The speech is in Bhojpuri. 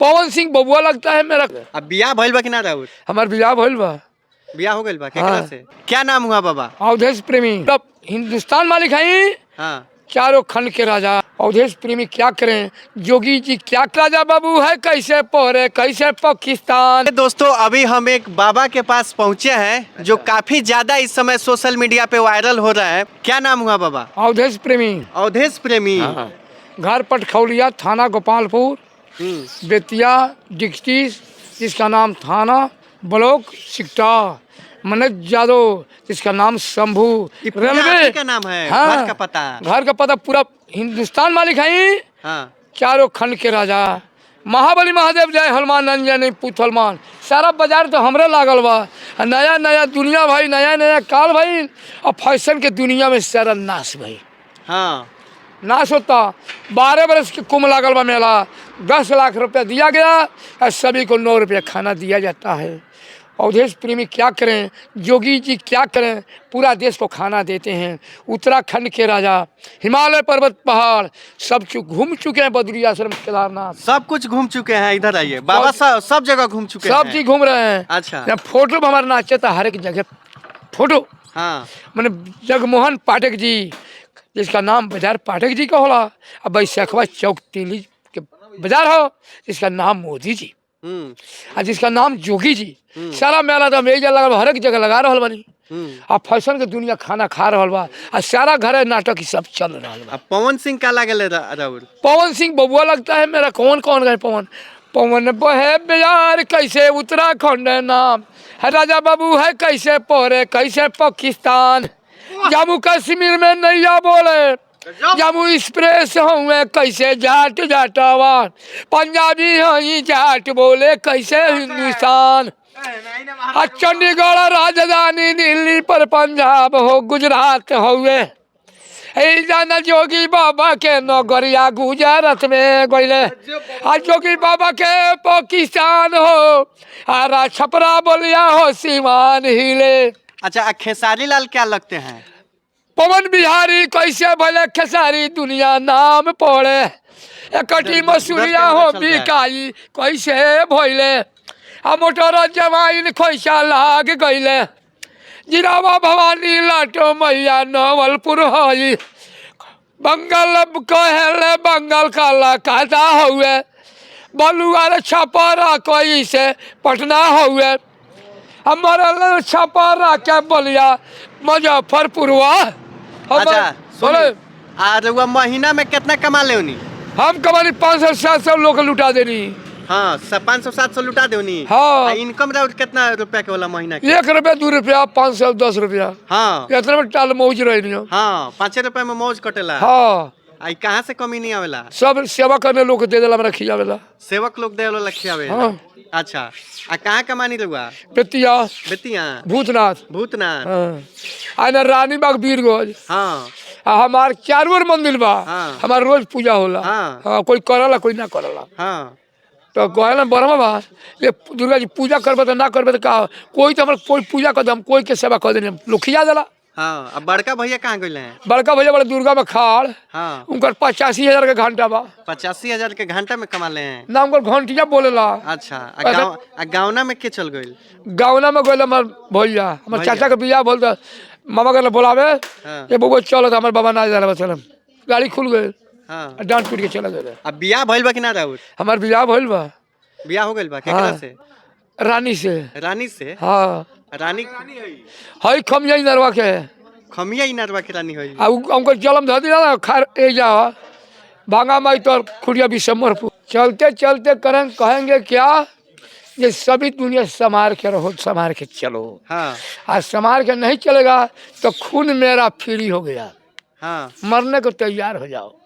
पवन सिंह बबुआ लगता है मेरा। अब बियाह भइल बा कि ना राउर? हमार बियाह भइल बा। बियाह हो गइल बा केकरा हाँ। से? क्या नाम हुआ बाबा? अवधेश प्रेमी, तब हिंदुस्तान मालिक हैं। हाँ। चारों खंड के राजा अवधेश प्रेमी क्या करें, जोगी जी क्या राजा बाबू है, कैसे पोरे कैसे पाकिस्तान। दोस्तों अभी हम एक बाबा के पास पहुंचे हैं जो काफी ज्यादा इस समय सोशल मीडिया पे वायरल हो रहा है। क्या नाम हुआ बाबा? अवधेश प्रेमी। अवधेश प्रेमी। घर पटखौलिया, थाना गोपालपुर, बेतिया डिस्ट्रिक्ट, जिसका नाम थाना, ब्लॉक सिकटा। मनोज यादव, जिसका नाम शंभू। ये पूरा रेलवे आप ही का नाम है? हाँ। घर का पता? घर का पता पूरा हिंदुस्तान मालिक है। हाँ। चारों खंड के राजा महाबली महादेव जय हनुमान अंजनी पुत हनुमान। सारा बाजार तो हमरे लागल बा। आ नया नया दुनिया भाई, नया नया काल भाई, और फैशन के दुनिया में सारा नाश भाई। हाँ। नाश होता। 12 बरस के कुंभ लागल बा मेला, 10 लाख रुपया दिया गया और सभी को 9 रुपया खाना दिया जाता है। अवधेश प्रेमी क्या करें, जोगी जी क्या करें, पूरा देश को खाना देते हैं। उत्तराखंड के राजा, हिमालय पर्वत पहाड़ सब घूम चुके हैं, बद्री आश्रम केदारनाथ सब कुछ घूम चुके हैं। इधर आइए बाबा, सब जगह घूम चुके सब हैं। चीज घूम रहे हैं। अच्छा। यहाँ फोटो में हमारे नाचे था हर एक जगह फोटो। हाँ। मैंने जगमोहन पाठक जी, जिसका नाम बाजार पाठक जी का होला, अब बैसखवा चौक तिली के बाजार हो, जिसका नाम मोदी जी आ जिसका नाम जोगी जी। सारा मेला तो हम एक जगह लगा, हर एक जगह लगा रहल बानी। आ फैशन के दुनिया खाना खा रहल बा आ सारा घरे नाटक ई सब चल रहल बा। अब पवन सिंह का लागल है राउर? पवन सिंह बबुआ लगता है मेरा। कौन कौन गए पवन? पवन बहे बिहार कैसे उत्तराखंड नाम है, राजा बाबू है कैसे पोरे कैसे पाकिस्तान। जम्मू कश्मीर में नैया बोले, जम्मू एक्सप्रेस हुए कैसे जाट जाटवा, पंजाबी हई जाट बोले कैसे हिंदुस्तान। आ चंडीगढ़ राजधानी दिल्ली पर पंजाब हो गुजरात हुए। ए जाना जोगी बाबा के नगरिया गुजरात में गईले, आ जोगी बाबा के पाकिस्तान हो, आरा छपरा बोलिया हो सीमान हिले। अच्छा, आ खेसारी लाल क्या लगते हैं? पवन बिहारी कैसे भले खेसारी दुनिया नाम पड़े, एकटी मसूरिया हो चल रहा है। बिकाई कैसे भइले, आ मोटर जवाइन खोइसा लाग गईले, जिरावा भवानी लाटो मैया नवलपुर हई, बंगल कहेले बंगल काला कादा हुए, बलुआर छपरा कोई से पटना हुए, हमारा छपरा के बलिया मुजफ्फरपुरवा। अच्छा। बोले। सुनिए, आ रउआ महीना में कितना कमा लेउनी? हम कमानी 500-700 लोग के लुटा देनी। हाँ, 500-700 लुटा देउनी? हाँ। आ इनकम राउर कितना रुपया के होला महीना के? 1 रुपया 2 रुपया 500 10 रुपया। हाँ। इतना में टाल मौज रही। हाँ, 5 रुपया में मौज कटेला। हाँ। आई कहाँ से कमी नहीं आवेला? सब सेवा करने लोग के दे देला, हमरा खियावेला। सेवक लोग दे वाला खियावे? हाँ। अच्छा, आ कहाँ कमानी रउआ? बेतिया। बेतिया। भूतनाथ। भूतनाथ। हाँ, आ ना रानीबाग वीरगंज। हाँ। आ हमार चारों ओर मंदिर बा। हाँ। हमार रोज पूजा होला। हाँ। हाँ, कोई करला कोई ना करला। हाँ। तो कहे ना ब्रह्मा बा ये दुर्गा जी पूजा करबे तो ना करबे तो का कोई तो हमार कोई पूजा कर दे, हम कोई के सेवा कर देनी, लोग खिया देला। हाँ, अब बड़का भैया कहाँ गए हैं? बड़का भैया बड़ा दुर्गा में खाड़। हाँ। उनकर 85,000 के घंटा बा। 85,000 के घंटा में कमा ले हैं? ना, उनकर घंटिया बोलेला। अच्छा, आ गाँव, आ गावना में के चल गइल? गावना में गए हमार भैया, हमार भैया। चाचा के बियाह बोल तो मामा के बोलावे। हाँ। ये बउआ चलो तो हमार बाबा ना जा चल, गाड़ी खुल गए। हाँ। डांट पीट के चला गए। अब बियाह भइल बा कि ना राउर? हमार बियाह भइल बा। बियाह हो गइल बा? केकरा हाँ। से? रानी से। रानी से? हाँ। रानी हई खमिया नरवा के। खमिया इनारवा के रानी होई? आ उनकर जलम धर दिया ना खार ए जा भांगा माई तो खुड़िया विशंबरपुर। चलते चलते करें कहेंगे क्या ये सभी दुनिया संभाल के रहो, संभाल के चलो। हाँ। आज संभाल के नहीं चलेगा तो खून मेरा फ्री हो गया। हाँ। मरने को तैयार हो जाओ।